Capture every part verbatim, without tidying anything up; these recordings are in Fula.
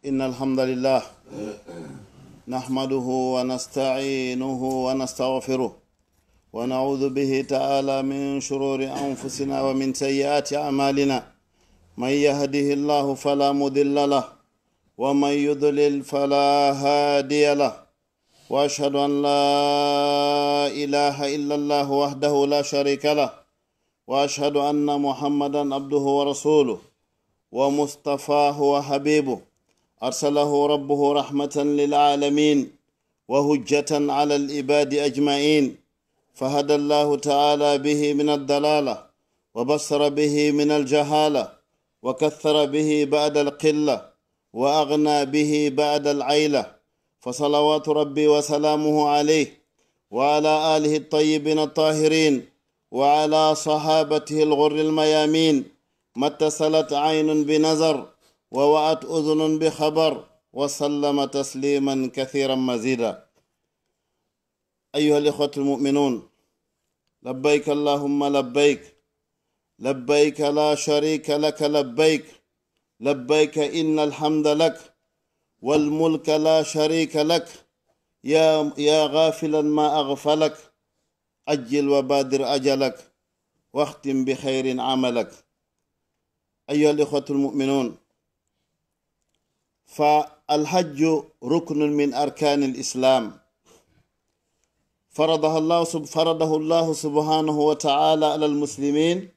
إن الحمد لله نحمده ونستعينه ونستغفره، ونعوذ به تعالى من شرور أنفسنا ومن سيئات أعمالنا. من يهده الله فلا مضل له، ومن يضلل فلا هادي له. وأشهد أن لا إله إلا الله وحده لا شريك له، وأشهد أن محمدا عبده ورسوله، ومصطفاه وحبيبه، أرسله ربه رحمة للعالمين، وحجة على العباد أجمعين، فهدى الله تعالى به من الضلالة، وبصر به من الجهالة، وكثر به بعد القلة، وأغنى به بعد العيلة، فصلوات ربي وسلامه عليه وعلى آله الطيبين الطاهرين وعلى صحابته الغر الميامين، ما اتصلت عين بنظر ووعت أذن بخبر، وسلم تسليما كثيرا مزيدا. أيها الإخوة المؤمنون، لبيك اللهم لبيك، لبيك لا شريك لك لبيك، لبيك إن الحمد لك والملك لا شريك لك، يا، يا غافلا ما أغفلك، عجل وبادر أجلك، واختم بخير عملك. أيها الإخوة المؤمنون، فالحج ركن من أركان الإسلام، فرضها الله سب-، فرضه الله سبحانه وتعالى على المسلمين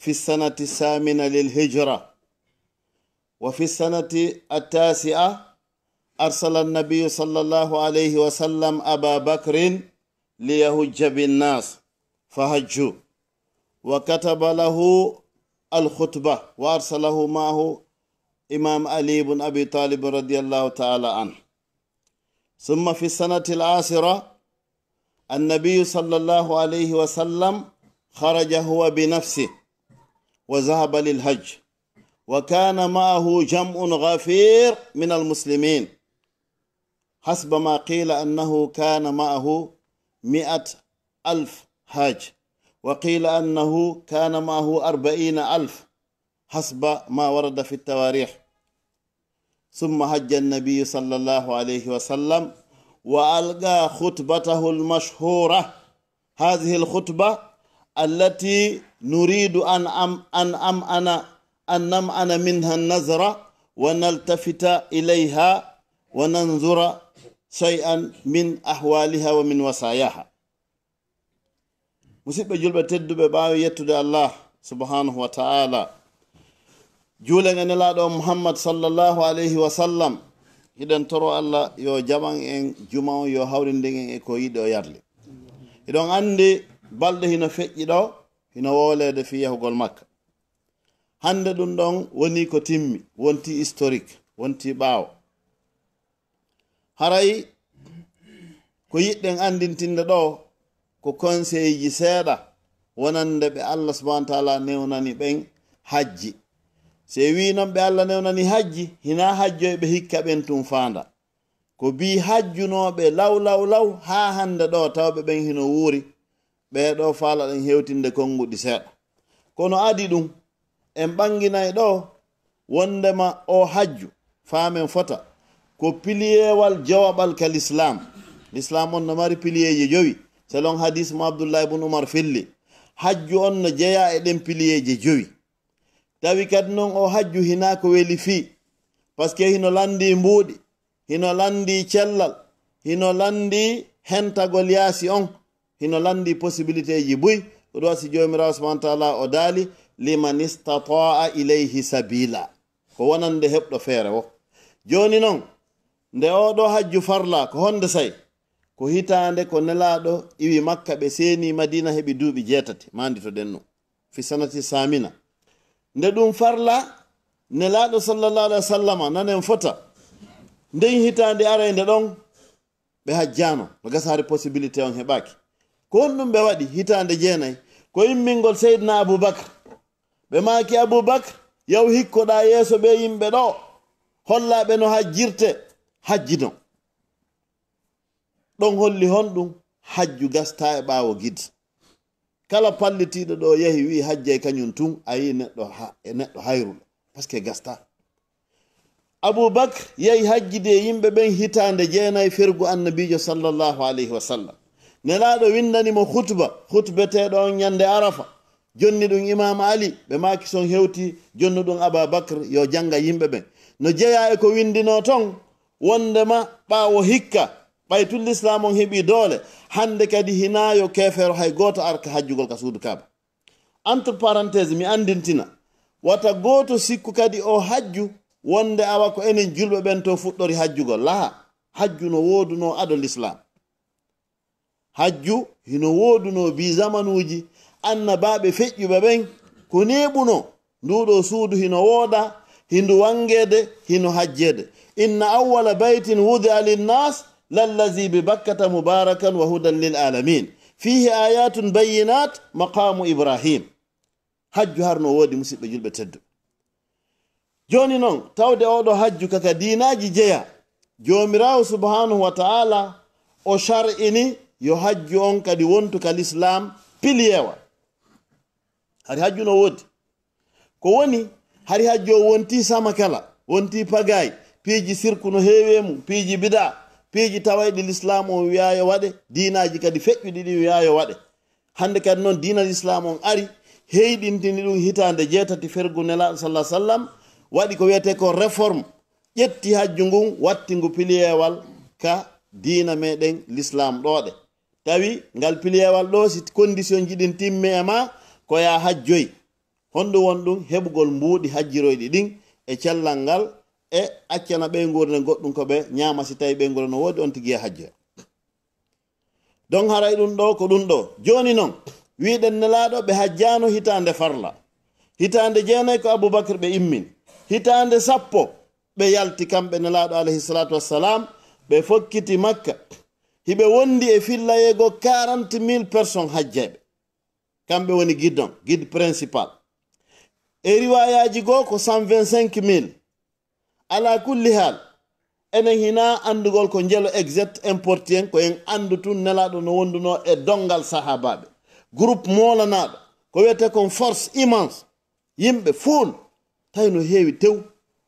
في السنة الثامنة للهجرة، وفي السنة التاسعة أرسل النبي صلى الله عليه وسلم أبا بكر ليهج بالناس فحجوا، وكتب له الخطبة وأرسله معه إمام علي بن أبي طالب رضي الله تعالى عنه. ثم في السنة العاشرة النبي صلى الله عليه وسلم خرج هو بنفسه وذهب للحج، وكان معه جمع غفير من المسلمين، حسب ما قيل أنه كان معه مائة ألف حاج، وقيل أنه كان معه أربعين ألف، حسب ما ورد في التواريخ. ثم حج النبي صلى الله عليه وسلم وألقى خطبته المشهورة، هذه الخطبة التي نريد أن أم-، أن أمأن، أن نمأن منها النظر ونلتفت إليها وننظر شيئا من أحوالها ومن وصاياها. Musidɓe julɓe tedduɓe, ɓaawo yettude Allah subhanahu wa ta'ala, juulen e Nelaaɗo on Muhammad sallallahu alayhi wa sallam, hiɗen toro Allah yo jaɓan en juma on, yo hawrindin en e ko yiɗi o yarli. Hiɗon anndi balɗe hino feƴƴi ɗo, hino wooleede fii yahugol Makka. Hannde ɗun ɗon wonii ko timmi, wontii historique, wontii ɓaawo. Haray ko yiɗɗen anndintinde ɗoo ko conseilji seeɗa wonande ɓe Allah subhanahu wa ta'ala newnani ɓen hajji. Si en wi'i non ɓe Allah newnani hajji, hinaa hajjoyɓe hikka ɓen tun faanda. Ko bii hajjunooɓe law, law, law haa hannde ɗoo, tawɓe ɓen hino wuuri. Ɓee ɗoo faalaɗen hewtinde konnguɗi seeɗa. Kono adi ɗun, en ɓannginay ɗoo wonndema oo hajju, faamen fota, ko piliyeewal jowaɓal ka lislaam. Lislaam on no mari piliyeeji jowi, selon hadiis mo Abdullahi ibn Umar filli. Hajju on no jeyaa e ɗen piliyeeji jowi. Tawi kadi non oo hajju hinaa ko weli fii, paske hino lanndii mbuuɗi, hino lanndii cellal, hino lanndii hentagol yaasi on, hino lanndii possibilitéeji buy. Ko ɗun waɗi si Joomiraaɗo subhanahu wa ta'ala o daali, "Liman istata'a ilayhi sabila." Ko wonande heɓɗo feere wo. Jooni non, nde oo ɗoo hajju farlaa, ko honde say? Ko hitaande ko Nelaaɗo iwi Makka, ɓe seenii Madiina, heɓi duuɓi jeetati, maanditoɗen non. Fi sanati saamina. Nde ɗun farlaa, Nelaaɗo sallallahu alayhi wa sallama, nanen fota, nden hitaande araynde ɗon, ɓe hajjaano, no gasa hari possibilité on heɓaaki. Ko honɗun ɓe waɗi hitaande jeenay? Ko immingol Seydina Abubakar. Ɓe maaki Abubakar, "Yahu hikkoɗaa yeeso ɓee yimɓe ɗoo, hollaa ɓe no hajjirtee." Hajjino. Ɗon holli honɗun? Hajju gastaa e ɓaawo gid. Kala pallitiiɗo ɗoo yahi wi'i hajjay kañun tun, a yi'i neɗɗo ha-, e neɗɗo hayruɗo. Paske gastaa. Abu Bakr yehi hajjidi e yimɓe ɓen hitaande jeenayi fergu Annabiijo sallallahu alayhi wa sallam. Nelaaɗo windani mo khutba, khutbeteeɗo on ñande Arafa. Jonni ɗum Imaam Ali, ɓe maaki son hewti, jonnu ɗum Aba Bakr yo jannga yimɓe ɓen. No jeyaa e ko windinoo ton, wondema ɓaawo hikka, ɓay tun Lislaam on heɓii doole, hande kadi hinaa yo keefeero hay gooto ar ka hajjugol ka suudu Kaaba. Entre parenthèse, mi andintina, wata gooto sikku kadi o hajju wonde awa ko enen julɓe ɓen to fuɗɗori hajjugol. Laha, hajju no woodunoo ado Lislaam. Hajju hino woodunoo bi zamanuuji annabaaɓe feƴƴuɓe ɓen ko neeɓunoo. Nduuɗoo suudu hino wooda, hindu wangeede, hino hajjeede. Inna awwala baytin wudi'a linnaas lallazi bi Bakkata mubaarakan wa hudan lil aalamiin. Fiihi aayaatun bayyinaat maqaamu Ibraahiim. Hajju har no woodi, musiɓɓe julɓe tedduɓe. Jooni non, tawde oɗo hajju ka ka diinaaji jeya, Joomiraawo subhaanahu wa ta'aala o shar'ini yo hajju on kadi wontu ka Lislaam piliyeewal. Hari hajju no woodi. Ko woni, hari hajju o wontii sama kala, wontii pagaay, piiji sirku no heewi e mum, piiji bidaa, piiji tawayɗi Lislaam on wi'aa yo waɗe, diinaaji kadi feƴƴuɗi ɗin wi'aa yo waɗe. Hande kadi non diina Lislaam on ari, heyɗintini ɗum hitaande jeetati fergu Nelaaɗo sallallahu alaihi wasallam, waɗi ko wiyetee ko réforme, ƴetti hajju ngun, watti ngu piliyeewal ka diina meɗen Lislaam ɗooɗe. Tawi ngal piliyeewal ɗoo, si condition ji ɗin timmi e ma, ko yaa hajjoy. Honɗum won ɗum? Heɓugol mbuuɗi hajjiroyɗi ɗin e cellal ngal, e accana ɓeynguure nden goɗɗum ko ɓe ñaama, si tawi ɓeynguure no woodi, on tigi yaa hajjoya. Don haray ɗum ɗoo ko ɗum ɗoo. Jooni non, wi'ɗen Nelaaɗo ɓe hajjaano hitaande farla. Hitaande jeenay ko Abubakar ɓe immin. Hitaande sappo ɓe yalti kamɓe Nelaaɗo alayhi salaatu wassalaam, ɓe fokkiti Makka. Hiɓe wondi e fillayego quarante mille personnes hajjayɓe. Kamɓe woni guide on, guide principal. E riwaayaaji goo ko cent vingt-cinq mille. Ala kulli haal, enen hinaa anndugol ko njelo exact importi en, ko en anndu tun Nelaaɗo no wondunoo e donngal sahaabaaɓe. Groupe moolanaaɗo, ko wiyetee kon force immense, yimɓe fuul, tawi no heewi tew.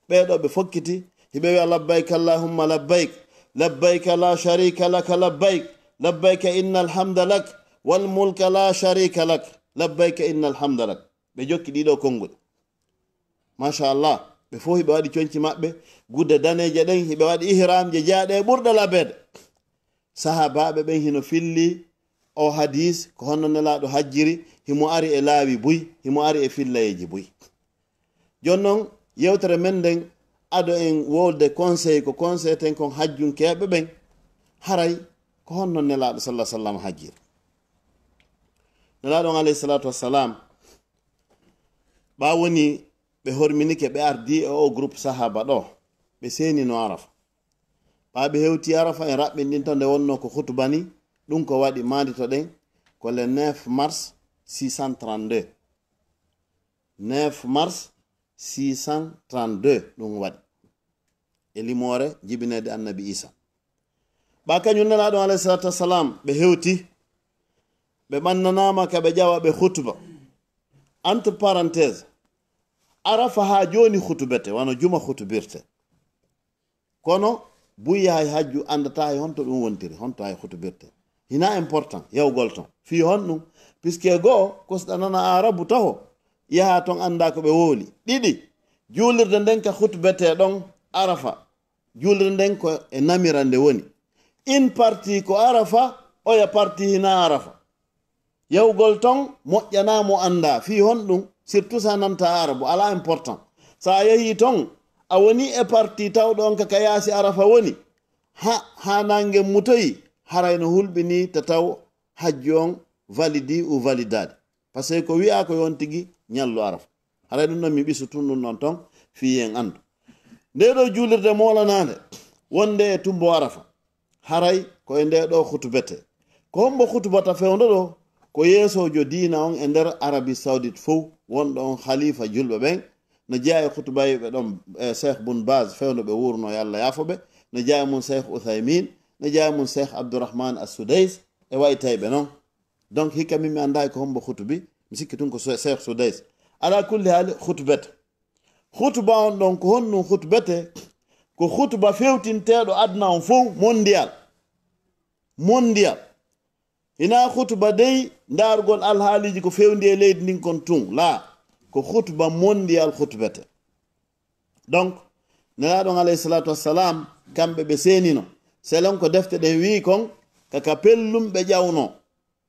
Ɓee ɗoo ɓe fokkiti, hiɓe wi'a: "Labbayka Allahumma labbayk, labbayka la sharika laka labbayk, labbayka innal hamda lak, wal mulka la sharika lak, labbayka innal hamda lak." Ɓe jokki ɗii ɗoo konnguɗi. Machallah, ɓe fof hiɓe waɗi conci maɓɓe, gudde daneeje ɗen, hiɓe waɗi ihramje jeyaaɗe e ɓurɗe labeede. Sahaabaaɓe ɓen hino filli oo hadiis, ko honno Nelaaɗo hajjiri, himo ari e laawi buy, himo ari e fillayeeji buy. Jooni non, yewtere men nden, ado en wolde conseil, ko conseil ten kon hajjunkeeɓe ɓen, haray ko honno Nelaaɗo sallallahu alaihi wasallam hajjiri. Nelaaɗo on alayhi salaatu wassalaam, ɓaa woni ɓe horminike, ɓe ardi e oo groupe sahaaba ɗoo, ɓe seenino Arafa. Ɓaa ɓe hewti Arafa, en raɓɓinɗinto nde wonnoo ko hutuba ni, ɗum ko waɗi, maandito ɗen, ko le neuf mars six cent trente-deux. Neuf mars six cent trente-deux ɗum waɗi. E limoore jibineede Annabi Isa. Ɓaa kañum Nelaaɗo alayhi salaatu wassalaam, ɓe hewti, ɓe ɓannanaama ka ɓe ƴawa ɓe hutuba. Entre parenthèse, Arafa haa jooni hutubete, wano juma hutubirte. Kono buy yahay hajju anndataa hay honto ɗum wontiri, honto hay hutubirte. Hinaa important yawgol ton. Fii honɗum? Puisque goo, ko si ɗa nana Aarabu taho, yaha ton anndaa ko ɓe wowli. Ɗiɗi, juulirde nden ka hutubetee ɗon Arafa. Juulirde nden ko e Namira nde woni. Une partie ko Arafa, oya partie hinaa Arafa. Yahugol ton moƴƴanaa mo anndaa fii honɗum, surtout si a nantaa Arabu, alaa important. Si a yahii ton, a wonii e partie tawɗo on ka, ka yaasi Arafa woni, ha, haa naange mutoyi, haray no hulɓinii tataw hajju on validii ou validaali. Parce que ko wi'aa ko yo on tigi ñallu Arafa. Haray ɗum ɗon mi ɓisu tun ɗum ɗon ton fii en anndu. Ndee ɗoo juulirde moolanaande wonde e tumbo Arafa, haray ko e ndee ɗoo hutubete. Ko hombo hutubata fewndo ɗoo? Ko yeesoojo diina on e nder Arabie Saoudite fow, wonɗo on khalifa julɓe ɓen. No jeyaa e hutubayɓe ɗon, e Cheikh Bun Baz, fewndo ɓe wuurnoo, yo Allah yaafo ɓe. No jeyaa e mun Cheikh Uthaymin, no jeyaa e mun Cheikh Abdourahman As-Sudais, e waytayɓe non. Donc, hikka min mi anndaa ko hombo hutubi, mi sikki tun ko Cheikh Sudais. Ala kulli haali, hutubete. Hutuba on ɗon, ko honɗum hutubete? Ko khutba fewtinteeɗo aduna on fow, mondial. Mondial. Hinaa khutba dey ndaargol alhaaliiji ko fewndi e leydi ndin kon tun. Laa, ko khutba mondial khutbete. Donc, Nelaaɗo on alayhi salatu wassalam, kamɓe ɓe seenino. Selon ko defte ɗen wi'i kon, ka ka pellun ɓe ƴawno.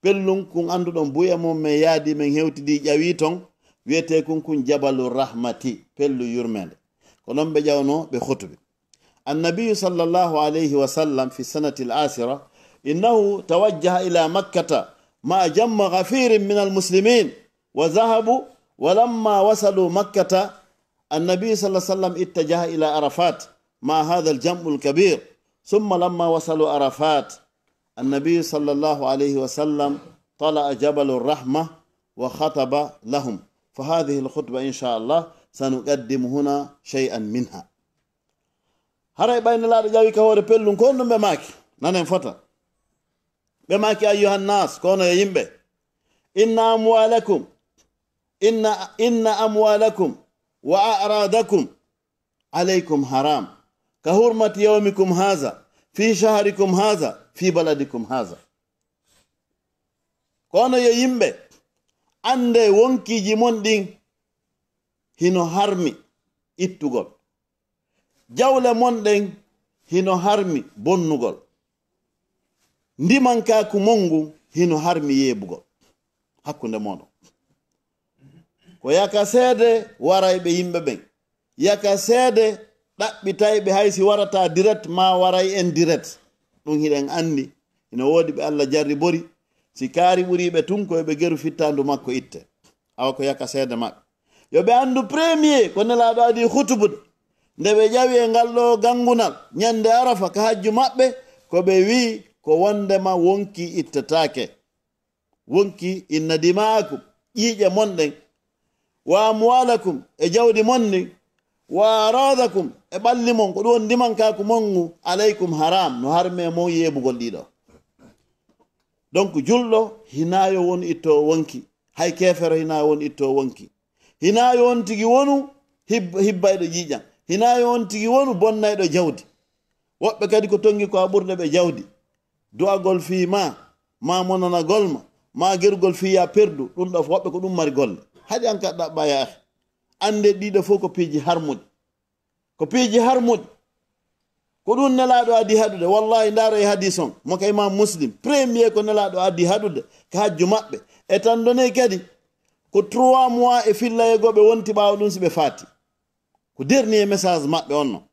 Pellun kun annduɗon buya mum men yaadi men hewtidi ƴawi ton, wi'etee kun kun Jabalu Rahmati, pellu yurmeende. Ko non ɓe ƴawno ɓe khutubi. النبي صلى الله عليه وسلم في السنة العاشرة إنه توجه إلى مكة مع جمع غفير من المسلمين وذهبوا ولما وصلوا مكة النبي صلى الله عليه وسلم اتجه إلى عرفات مع هذا الجمع الكبير ثم لما وصلوا عرفات النبي صلى الله عليه وسلم طلع جبل الرحمة وخطب لهم فهذه الخطبة إن شاء الله سنقدم هنا شيئا منها Haray ɓay Nelaaɗo ƴawi ka hoore pellun ko honɗum ɓe maaki? Nanen fota. Ɓe maaki, "Ayyuhan nas, kono e yimɓe, inna amwalakum, inna, inna amwalakum wa a'radakum alaykum haram, ka hurmati yawmikum haza, fi shahrikum haza, fi baladikum haza." Kono yo yimɓe, annde wonkiiji mon ɗin hino harmi ittugol. Jawle mon ɗen hino harmi bonnugol. Ndimankaaku mon ngun hino harmi yeebugol hakkunde mooɗon. Ko yaka seede warayɓe yimɓe ɓen. Yaka seede ɗaɓɓitayɓe hay si warata direct maa waray en direct. Ɗum hiɗen anndi. Hino woodi ɓe Alla jarribori. Si kaari ɓuriiɓe tun ko yo ɓe geru fittaandu makko itte. Awa ko yaka seede maɓɓe. Yo ɓe anndu premier ko Nelaaɗo adii hutubude. Nde ɓe ƴawi e ngal ɗoo ganngunal, ñande Arafa ka hajju maɓɓe, ko ɓe wi'i ko wonndema wonkii ittetaake. Wonkii, inna dima'akum, ƴiiƴe mon ɗen, wa amwalakum, e jawdi mon ndin, wa aradakum, e ɓalli mon, ko ɗum woni ndimankaaku mon ngu, alaykum haram, no harmi e mon yeebugol ɗii ɗoo. Donc, julɗo hinaa yo wonu ittoowo wonkii, hay keefero hinaa yo wonu ittoowo wonkii. Hinaa yo on tigi wonu hib-, hibbayɗo ƴiiƴam. Hinaa yo on tigi wonu bonnayɗo jawdi. Woɓɓe kadi ko tonngi ko a ɓurɗo ɓe jawdi. Du'agol fii maa, maa monanagol ma, maa gerugol fii yaa perdu, ɗum ɗoo fof woɓɓe ko ɗum mari golle. Haɗi an ka ɗaɓɓa yaa akhi. Annde ɗii ɗoo fof ko piiji harmuɗi. Ko piiji harmuɗi. Ko ɗum Nelaaɗo adii haɗude. Wallahi, ndaaro e hadiis on, mo ka Imaam Muslim. Premier ko Nelaaɗo adii haɗude ka hajju maɓɓe. E tan donee kadi, ko trois mois e fillayegoo ɓe wonti ɓaawo ɗum si ɓe faati. Ko dernier message maɓɓe on non.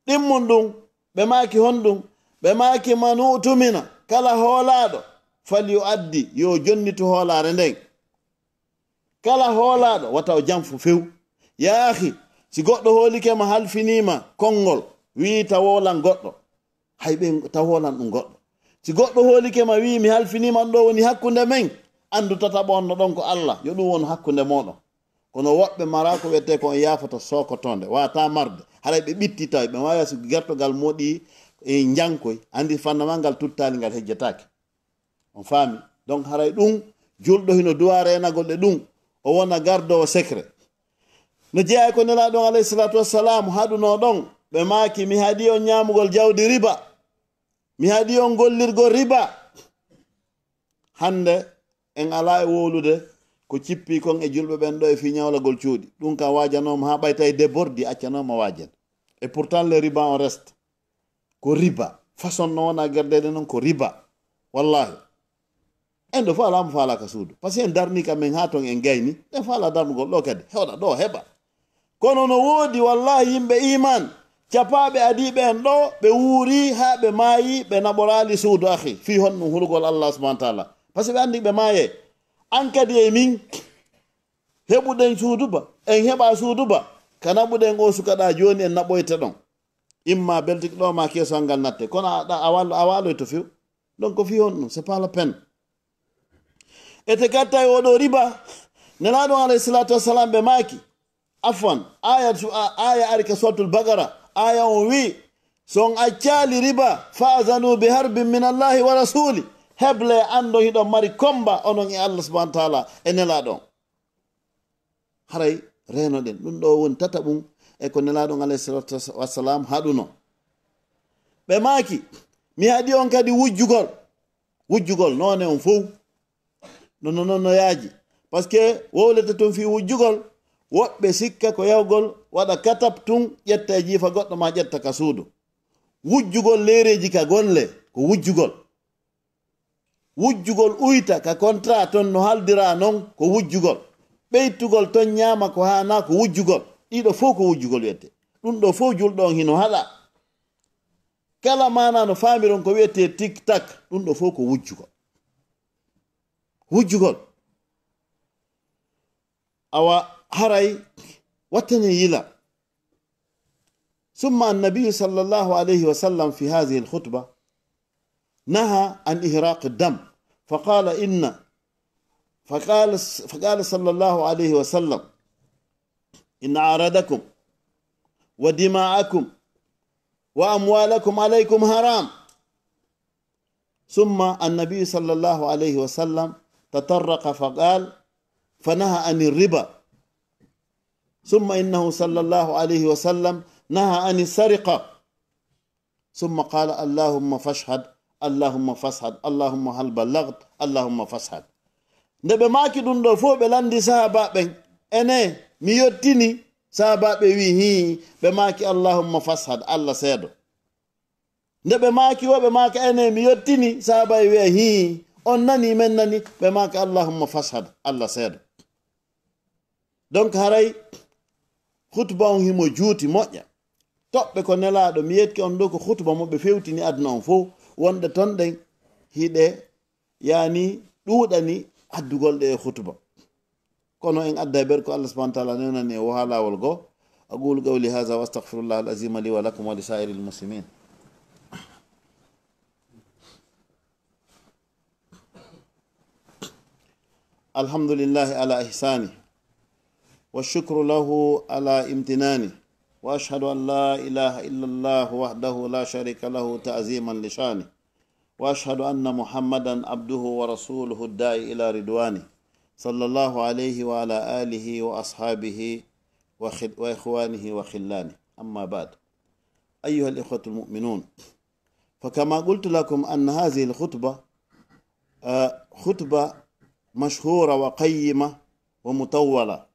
Ɗimmun ɗum, ɓe maaki honɗum? Ɓe maaki, "Man u'tumina, kala hoolaaɗo, fal yu addi, yo jonnitu hoolaare nden." Kala hoolaaɗo, wata o janfu few. Yaa akhi, si goɗɗo hoolike ma halfiniima konngol, wii ta woolan goɗɗo. Hay ɓe ta woolan ɗum goɗɗo. Si goɗɗo hoolike ma wii mi halfiniima ɗum ɗoo woni hakkunde men, anndu tataɓo on no ɗon ko Allah, yo ɗum wonu hakkunde mooɗon. Kono woɓɓe mara ko wiyetee ko on yaafata sookotoonde, wata marde. Haray ɓe ɓitti tawi, ɓe waawi si gertogal moɗi e njankoy, anndi fanna ma ngal tuttaali ngal hejjetaake. On faami? Donc, haray ɗum, julɗo hino duwaa reenagol ɗe ɗum, o wona gardoowo secret. No jeyaa e ko Nelaaɗo on, alayhi salatu wassalam, haɗunoo ɗon, ɓe maaki, "Mi haɗii on ñaamugol jawdi riba, mi haɗii on gollirgol riba." Hannde, en alaa e wowlude ko cippii kon e julɓe ɓen ɗoo e fii ñawlagol cuuɗi. Ɗum kam waajanooma haa ɓay tawi débordi accanooma waajen. Et pourtant, le riba on reste. Ko riba. Façon no wona gerdeede non ko riba. Wallahi. En ɗo fof alaa mo faalaaka suudu. Parce que en darnii kam en haa ton en gayni. En faalaa darnugol ɗo kadi. Heɓa ɗo heɓa. Kono no woodi wallahi yimɓe iman. Capaaɓe adiiɓe en ɗo, ɓe wuuri haa ɓe maayi, ɓe naɓoraali suudu akhi. Fii honɗum hulugol Allah subhanahu wa taala. Parce que ɓe anndi ɓe maaye. An kadi e min. Heɓuɗen suudu ba. En heɓa suudu ba. Ka naɓuɗen o suka ɗa jooni en naɓoyte ɗon. Imma beltik ɗo ma keesal ngal natte. Kono a, a, a wal-, a waaloyto few. Donc, ko fii honɗum? C'est pas la peine. Ete gatta e oɗo riba, Nelaaɗo on alayhi salatu wassalam ɓe maaki, afwan, aya su-, a-, aya ari ka Suratul Baqara, aya on wi, "So on accaali riba, fa'zanu bi harbin min Allahi wa rasuli." Heble, anndo hiɗon mari komba onon e Allah subhanahu wa taala e Nelaaɗo on. Haray reenoɗen. Ɗum ɗo woni tataɓum e ko Nelaaɗo on alayhi salatu wassalam haɗuno. Ɓe maaki, mi haɗi on kadi wujjugol. Wujjugol noone on fow. No, no, no, no yaaji. Parce que wowlete tun fii wujjugol, woɓɓe sikka ko yahugol waɗa katap tun, ƴetta e jiifa goɗɗo ma ƴetta ka suudu. Wujjugol leereeji ka golle, ko wujjugol. Wujjugol uyta ka contrat ton no haldiraa non, ko wujjugol. Ɓeytugol ton ñaama ko haanaa, ko wujjugol. Ɗiɗo fow ko wujjugol wiyete. Ɗun ɗoo fow julɗo on hino haɗa. Kala maanaa no faamiron ko wiyetee tik tak, ɗun ɗoo fow ko wujjugol. Wujjugol. Awa haray wattane yila. ثم النبي صلى الله عليه وسلم في هذه الخطبة نهى عن إهراق الدم، فقال إن، فقال، فقال صلى الله عليه وسلم: إن أعراضكم ودماءكم وأموالكم عليكم حرام. ثم النبي صلى الله عليه وسلم تطرق فقال، فنهى عن الربا. ثم إنه صلى الله عليه وسلم نهى عن السرقة. ثم قال: اللهم فاشهد، اللهم فاشهد، اللهم هل بلغت، اللهم فاشهد. Nde ɓe maaki ɗun ɗoo fow, ɓe lanndi sahaabaaɓe ɓen, ene mi yottini? Sahaabaaɓe wi'i, hii. Ɓe maaki, allahumma fashhad, Allah seedo. Nde ɓe maaki wo, ɓe maaka, ene mi yottini? Sahaabaaɓe wi'a, hii. On nani, men nani? Ɓe maaka, allahumma fashhad, Allah seedo. Donc haray khutba on himo juuti moƴƴa. Toɓɓe ko Nelaaɗo, mi yetke on ɗoo ko khutba mo ɓe fewtini aduna on fow, wonde ton ɗen hiɗe, yaani, ɗuuɗani addugol ɗe e khutba. Kono en adda e ɓer ko Allah subhanahu wa ta'ala newnani en wo haa laawol goo. أقول قولي هذا وأستغفر الله العظيم لي ولكم ولسائر المسلمين. الحمد لله على إحسانه، والشكر له على امتنانه، وأشهد أن لا إله إلا الله وحده لا شريك له تعظيما لشانه، وأشهد أن محمدا عبده ورسوله الداعي إلى رضوانه، صلى الله عليه وعلى آله وأصحابه وخل-، وإخوانه وخلانه. أما بعد، أيها الإخوة المؤمنون، فكما قلت لكم أن هذه الخطبة، آه، خطبة مشهورة وقيمة ومطولة،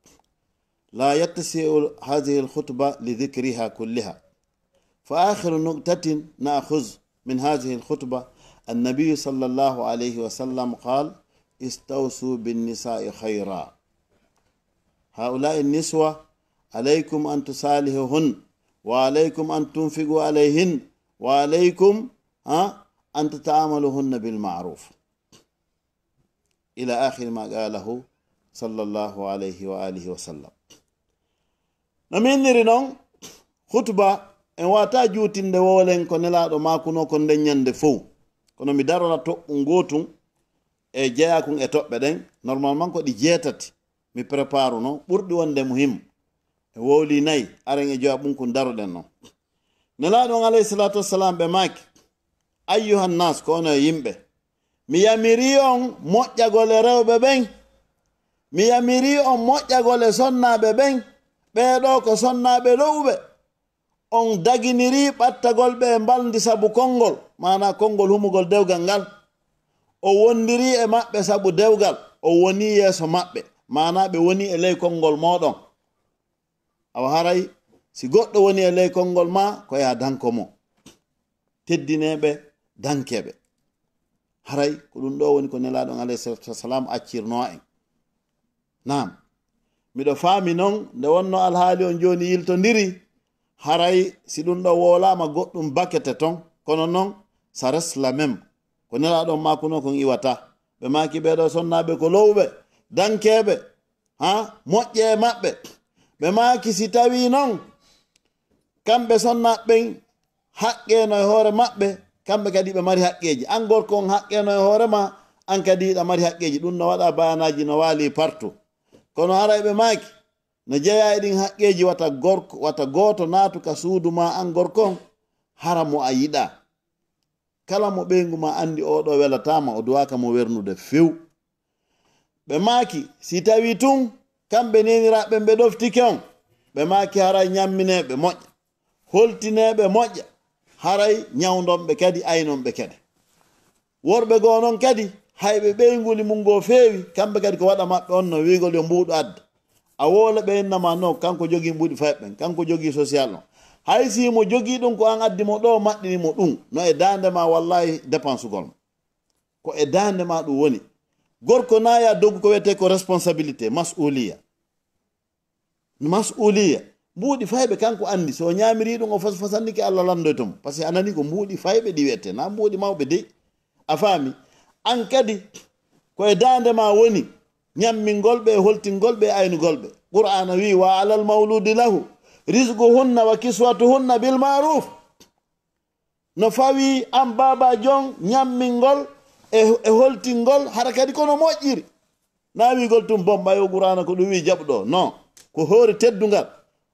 لا يتسع هذه الخطبة لذكرها كلها. فآخر نقطة نأخذ من هذه الخطبة، النبي صلى الله عليه وسلم قال: استوصوا بالنساء خيرا. هؤلاء النسوة عليكم أن تصالحوهن، وعليكم أن تنفقوا عليهن، وعليكم، ها، أن تتعاملوهن بالمعروف. إلى آخر ما قاله صلى الله عليه وآله وسلم. No mi inniri non, khutba en waawataa juutinde wowlen ko Nelaaɗo maakunoo kon nden ñande fow. Kono mi darora toɓɓun gootun e jeyaa kun e toɓɓe ɗen. Normalement ko ɗi jeetati mi préparuno, ɓurɗi wonde muhim. E wowli nayi, aren e jeyaa ɓun kun daroɗen non. Nelaaɗo on alayhi salatu wassalam ɓe maaki, ayyuhan nas, ko onon e yimɓe, mi yamirii on moƴƴagol e rewɓe ɓen, mi yamirii on moƴƴagol e sonnaaɓe ɓen, ɓee ɗoo ko sonnaaɓe lo'uɓe. On daginirii ɓattagol ɓe e mbalndi sabu konngol, maanaa konngol humugol dewgal ngal. O wondirii e maɓɓe sabu dewgal, o wonii yeeso maɓɓe, maanaa ɓe wonii e ley konngol mooɗon. Awa haray, si goɗɗo woni e ley konngol maa, ko yaa danko mo. Teddinee ɓe, dankee ɓe. Haray, ko ɗun ɗoo woni ko Nelaaɗo on alayhi salatu wassalam accirnoo en. Naam. Miɗo faami non, nde wonnoo alhaali on jooni yiltondiri, haray si ɗun ɗoo wowlaama goɗɗun bakete ton, kono non, ça reste la même. Ko Nelaaɗo on maakunoo kon iwataa. Ɓe maaki ɓee ɗoo sonnaaɓe ko lo'uɓe, dankeeɓe, haa, moƴƴee e maɓɓe. Ɓe maaki si tawii non, kamɓe sonnaaɓe ɓen haqqeeno e hoore maɓɓe, kamɓe kadi ɓe mari haqqeeji. An gorko on haqqeeno e hoore maa, an kadi hiɗa mari haqqeeji. Ɗun no waɗaa bayanaaji no waalii partout. Kono haray ɓe maaki, no jeyaa e ɗin haqqeeji, wata gorko, wata gooto naatu ka suudu maa an gorko on, hara mo a yiɗaa. Kala mo ɓeyngu maa anndi oo ɗoo welataa ma, o duwaaka mo wernude few. Ɓe maaki, si tawii tun kamɓe neeniraaɓe ɓen ɓe ɗoftike on, Ɓe maaki haray ñamminee ɓe moƴƴa, holtinee ɓe moƴƴa, haray ñawndon ɓe kadi, aynon ɓe kadi. Worɓe goo noon kadi, hay ɓe ɓeynguuli mum goo feewi, kamɓe kadi ko waɗa maɓɓe on no wiigol yo mbuuɗu adda. A woola ɓe inna ma no, kanko jogii mbuuɗi fayɓe ɓen, kanko jogii social on. Hay si mo jogii ɗum ko an addi mo ɗoo, maɗɗini mo ɗum, no e daande ma wallahi dépensugol mo. Ko e daande ma ɗum woni. Gorko naaya dogu ko wiyetee ko responsabilité, mas'uliya. Mas'uliya. Mbuuɗi fayɓe kanko anndi. So o ñaamirii ɗum, o fos-, fosannike Allah lanndoyto mo. Parce que a nanii ko mbuuɗi fayɓe ɗi wiyetee, naa mbuuɗi mawɓe dey. A faami? An kadi, ko e daande ma woni. Ñammingol ɓe, holtingol ɓe, aynugol ɓe. Qur'aana wi'i, "Wa alal mawludi lahu rizquhunna wa kiswatuhunna bil ma'ruf." No fawii an baaba jon ñammingol e, e holtingol, hara kadi ko no moƴƴiri. Naa wiigol tun bon ɓay o Qur'aana ko ɗum wi'i jaɓu ɗoo. Non. Ko hoore teddungal.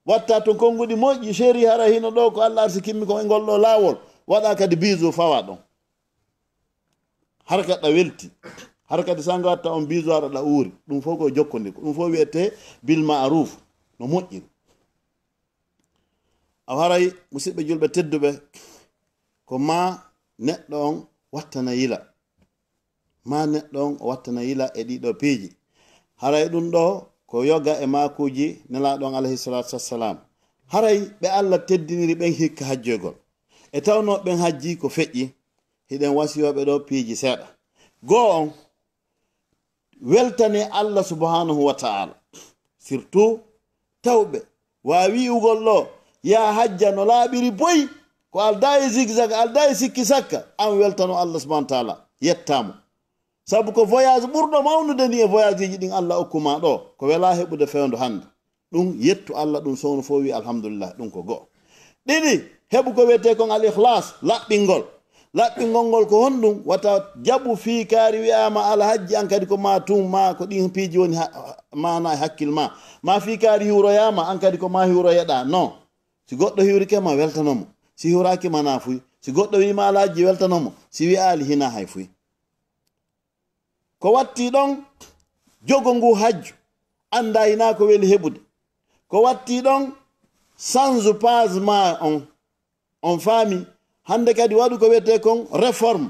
Watta ton konnguɗi moƴƴi, chéri, hara hino ɗoo ko Allah arsikimmi ko e ngol ɗoo laawol. Waɗa kadi bisou fawa ɗon. Hara kadi ɗa welti. Hara kadi sa nga watta on bisou hara ɗa uuri. Ɗum fof ko jokkondir. Ko ɗum fof wiyetee bil ma'ruf. No moƴƴiri. Awa haray, musidɓe julɓe tedduɓe, ko ma neɗɗo on wattana yila. Ma neɗɗo on o wattana yila e ɗiɗo piiji. Haray ɗum ɗoo ko yoga e maakuuji Nelaaɗo on alayhi salaatu wassalaam. Haray ɓe Allah teddiniri ɓen hikka hajjoygol. E tawnoo ɓen hajji ko feƴƴi, hiɗen wasiyoo ɓe ɗoo piiji seeɗa. Goo on, weltanee Allah subhanahu wa ta'ala. Surtout tawɓe, waawi wi'ugol ɗoo, yaa hajja no laaɓiri boy, ko aldaa e zigzag, aldaa e sikki sakka, an weltano Allah subhanahu wa ta'ala, yettaa mo. Sabu ko voyage ɓurɗo mawnude ni e voyageeji ɗin Allah okku ma ɗoo, ko welaa heɓude fewndo hannde. Ɗum yettu Allah, ɗum sowno fof wi alhamdulillah, ɗum ko go'o. Ɗiɗi, heɓu ko wiyetee kon al ikhlas, laɓɓingol. Laɓɓingol ngol ko honɗum? Wata jaɓu fii kaari wi'aama alhajji, an kadi ko ma tun, ma ko ɗin piiji woni ha-, maana e hakkil ma. Ma fii kaari hiwroyaama, an kadi ko ma hiwroyeɗaa. Non. Si goɗɗo hiwrike ma, weltano mo. Si hiwraaki ma, nafuy. Si goɗɗo wi'i ma alhajji, weltano mo. Si wi'aali, hinaa hay fuy. Ko watti ɗon jogo ngu hajju, anndaa hinaa ko weli heɓude. Ko watti ɗon sanzu paas ma on. On faami, hannde kadi waɗu ko wiyetee kon réforme.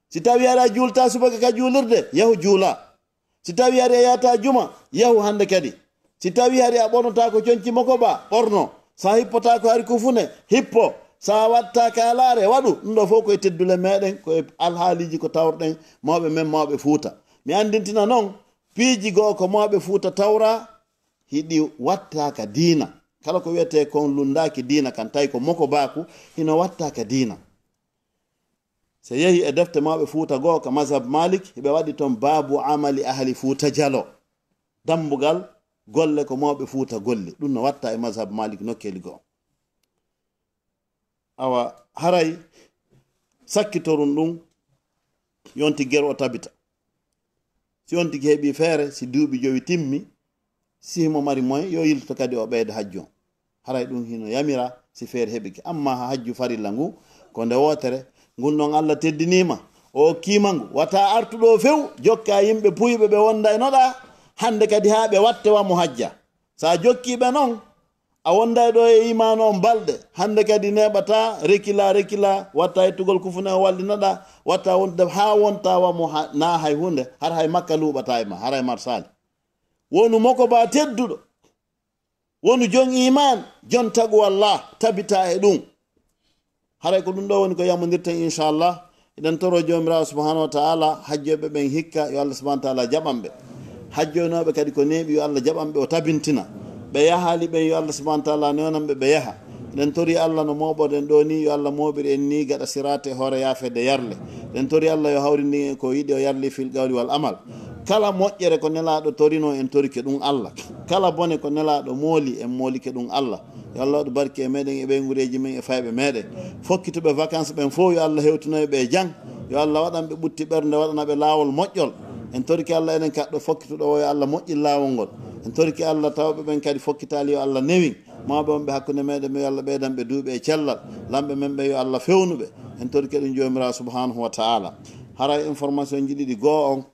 Si tawii aɗa juulta subaka ka juulirde, yahu juula. Si tawii hari a yahataa juma, yahu hannde kadi. Si tawii hari a ɓornotaako conci mokoba, ɓorno. Sa hippotaako hari kufune, hippo. Sa waɗtaa kaalaare, waɗu. Ɗum ɗoo fof ko e teddule meɗen, ko e alhaaliiji ko tawrɗen mawɓe men, mawɓe Fuuta. Mi anndintina non, piiji goo ko mawɓe Fuuta tawra, hiɗi watta ka diina. Kala ko wiyetee kon lunndaaki diina kan, tawi ko mokobaaku, hino watta ka diina. So yehi e defte mawɓe Fuuta goo ka mazhab Malik, hiɓe waɗi ton baabu amali ahli Fuuta Jalo. Dambugal golle ko mawɓe Fuuta golli. Ɗum no watta e mazhab Malik nokkeeli goo. Awa, haray sakkitorun ɗum, yonti ger o tabita. Si on tigi heɓii feere, si duuɓi jowi timmi, si himo mari moyen, yo yiltoto kadi o ɓeyda hajju on. Haray ɗum hino yamira si feere heɓike. Amma hajju farilla ngu, ko nde wootere, ngun ɗon Allah teddiniima, o okkiima ngu. Wata artu ɗoo few, jokka yimɓe puyɓe ɓe wonda e noɗa, hannde kadi haa ɓe watte wa mo hajja. Sa jokkii ɓe non, a wonday ɗoo e imaanu on balɗe. Hannde kadi neeɓataa, rekilaa, rekilaa, watta ettugol kufune o wallinaɗaa, watta wonde haa wonta wa mo ha-, naa hay huunde, har hay makka luuɓataa e ma, haray marsaali. Wonu mokobaa tedduɗo. Wonu jon imaan, jon taqwallah, tabitaa e ɗum. Haray ko ɗum ɗoo woni ko yamondirten, inchallah. Eɗen toro Joomiraaɗo subhanahu wa ta'ala, hajjoyɓe ɓen hikka, yo Allah subhanahu wa ta'ala jaɓan ɓe. Hajjoynooɓe kadi ko neeɓi, yo Allah jaɓan ɓe, o tabintina. Ɓe yahaali ɓen, yo Allah subhanahu wa ta'ala newnan ɓe, ɓe yaha. Eɗen tori Allah no mooɓorɗen ɗoo ni, yo Allah mooɓir en ni gaɗa siraate e hoore yaafeede yarle. Eɗen tori Allah yo hawrindin en ko yiɗi, o yarli fil qawli wal amal. Kala moƴƴere ko Nelaaɗo torinoo, en torike ɗum Allah. Kala bone ko Nelaaɗo mooli, en moolike ɗum Allah. Yo Allah waɗu barke e meɗen, e ɓeynguureeji men, e fayɓe meɗen. Fokkituɓe vacances ɓen fof, yo Allah hewtinoy ɓe e jam. Yo Allah waɗan ɓe ɓutti ɓernde, waɗana ɓe laawol moƴƴol. En torike Allah enen kaɗɗo fokkituɗo o, yo Allah moƴƴin laawol ngol. En torike Allah tawɓe ɓen kadi fokkitaali, yo Allah newin. Mawɓe wonɓe hakkunde meɗen ɓe, yo Allah ɓeydan ɓe duuɓi e cellal. Lamɓe men ɓe, yo Allah fewnu ɓe. En torike ɗum Joomiraaɗo subhanahu wa ta'ala. Haray information ji ɗiɗi goo on,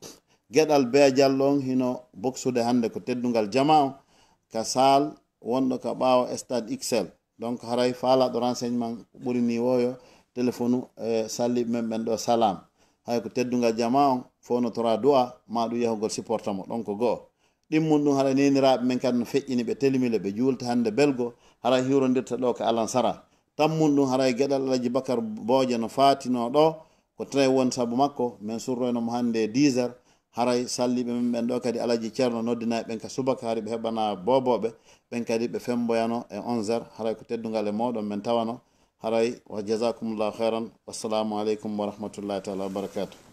geɗal Beejal ɗon hino boksude hannde ko teddungal jamaa on ka saal wonɗo ka ɓaawo stade Ixelles. Donc haray faalaɗo renseignement ɓuri ni woyo téléphone e salliɓe men ɓen ɗo salam. Hay ko teddungal jama on fownotora du'a ma ɗum yahugol supporta mo ɗon ko go'o. Ɗimmun ɗum haray neniraɓe men kadi no feƴƴini ɓe telimile ɓe juulta hannde belgo haray hiwrondirta ɗo ka alansara. Tammun ɗum haray geɗal alaji bakar booje no faatino ɗo ko tray woni sabu makko men surroyno mo hannde e dix heures. Haray salliɓe men ɓen ɗo kadi alaji ceerno noddinaɓe ɓen ka subaka hari ɓe heɓana boboɓe ɓen kadi ɓe femboyano e onze heures haray ko teddungal e moɗon men tawano. Haray wa jazakumullahu khairan. Wassalamu aleykum wa rahmatullahi taala wa barakatuh.